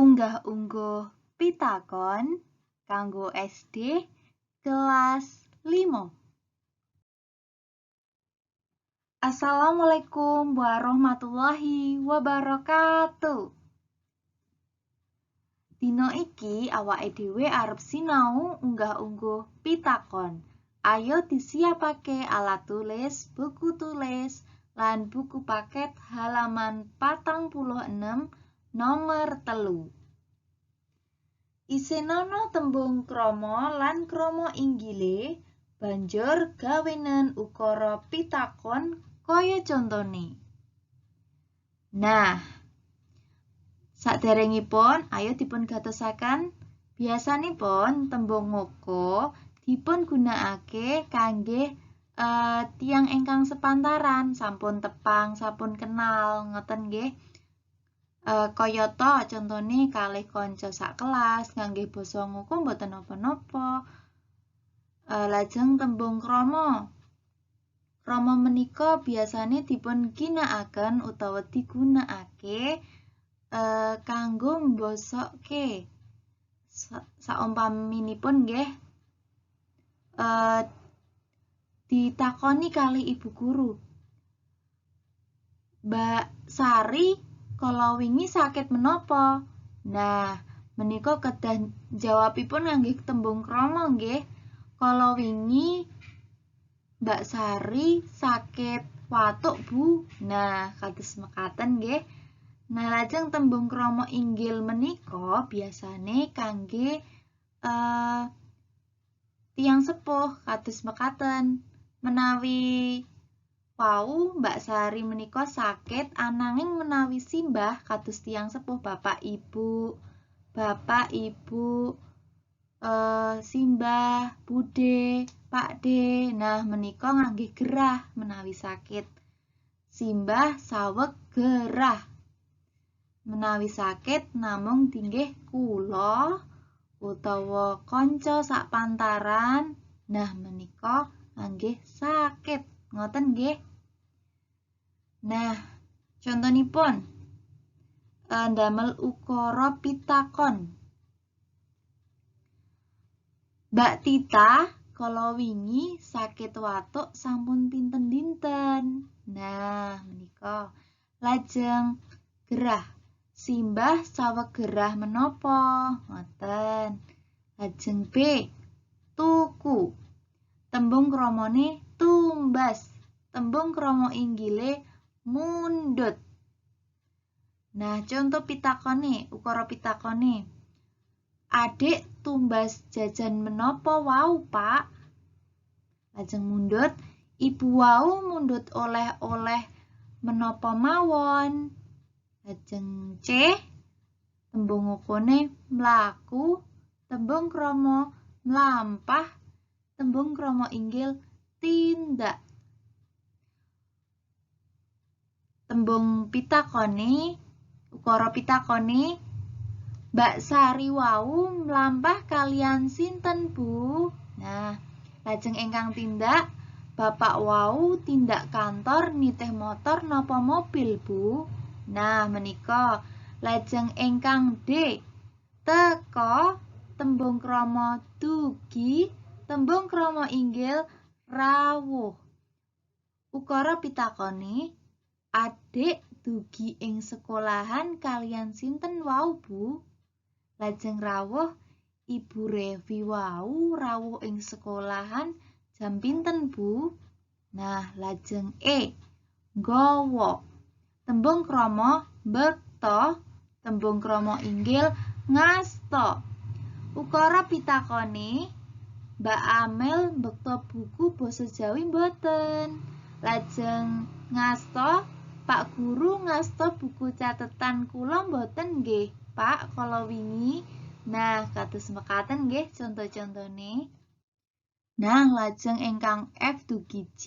Unggah-ungguh pitakon kanggo SD kelas 5. Assalamualaikum warahmatullahi wabarakatuh. Dina iki awake dhewe arep sinau unggah-ungguh pitakon. Ayo disiapake alat tulis, buku tulis, lan buku paket halaman 46 nomor 3. Isenono tembung krama lan krama inggile, banjur gawenen ukara pitakon kaya contone. Nah, saderengipun ayo dipun gatosaken. Biasanipun tembung ngoko dipun gunakake kangge tiyang ingkang sepantaran, sampun tepang, sampun kenal, ngoten nggih. Kayata contone kalih kanca sak kelas ngangge basa ngoko mboten napa-napa. Lajeng tembung krama. Krama menika biasane dipun ginakaken utawa digunakake kanggo mbosokke. Saumpaminipun nggih ditakoni kalih ibu guru. Mbak Sari kala wingi sakit menapa? Nah, menika kedah jawabipun ngangge tembung krama nggih. Kala wingi Mbak Sari sakit watuk, Bu. Nah, kados mekaten nggih. Nah, lajeng tembung krama inggil menika biasane kangge tiyang sepuh kados mekaten. Menawi wau Mbak Sari menika sakit, ananging menawi simbah kados tiyang sepuh bapak ibu, simbah, bude, pakde. Nah, menika ngangge gerah menawi sakit. Simbah saweg gerah. Menawi sakit namung dinggih kula utawa kanca sakpantaran. Nah, menika ngangge sakit. Ngoten nggih. Nah, contonipun ndamel ukara pitakon. Mbak Tita kala wingi sakit watuk sampun pinten dinten. Nah, menika lajeng gerah. Simbah saweg gerah menapa? Ngoten. Lajeng B, tuku. Tembung kramane tumbas. Tembung krama inggile mundhut. Nah, contoh pitakone, ukara pitakone. Adik tumbas jajan menapa wau, Pak? Lajeng mundhut, ibu wau mundhut oleh-oleh menapa mawon? Lajeng C, tembung ngokone mlaku, tembung krama mlampah, tembung krama inggil tindak. Tembung pitakone, ukara pitakone, Mbak Sari wau mlampah kalian sinten, Bu? Nah, lajeng ingkang tindak, Bapak wau tindak kantor nitih motor napa mobil, Bu? Nah, menika lajeng ingkang D, teka, tembung krama dugi, tembung krama inggil rawuh. Ukara pitakone, adik dugi ing sekolahan kalian sinten wau, Bu? Lajeng rawuh, Ibu Revi wau rawuh ing sekolahan jam pinten, Bu? Nah, lajeng E, nggawa. Tembung krama mbekta, tembung krama inggil ngasta. Ukara pitakone, Mbak Amel mbekta buku basa Jawi mboten? Lajeng ngasta, Pak Guru ngasta buku catetan kula mboten nggih, Pak, kala wingi. Nah, kados mekaten nggih conto-contone. Nah, lajeng ingkang F dugi C,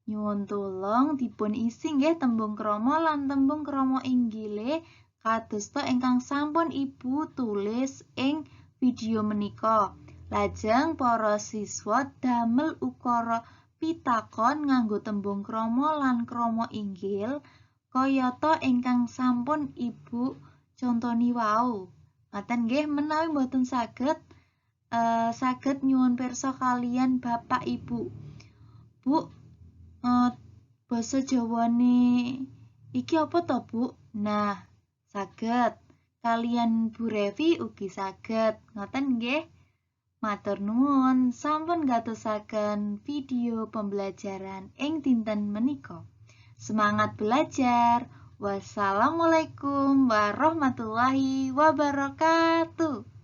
nyuwun tulung dipun isi nggih tembung krama lan tembung krama inggile kadosta ingkang sampun Ibu tulis ing video menika. Lajeng para siswa damel ukara pitakon nganggo tembung krama lan krama inggil kayata ingkang sampun Ibu contoni wau. Ngaten nggih, menawi mboten saged saged nyuwun pirsa kaliyan Bapak Ibu. Bu, basa Jawane iki apa to, Bu? Nah, saged. Kaliyan Bu Revi ugi saged. Ngoten nggih. Matur nuwun sampun gatosaken video pembelajaran ing dinten menika. Semangat belajar. Wassalamualaikum warahmatullahi wabarakatuh.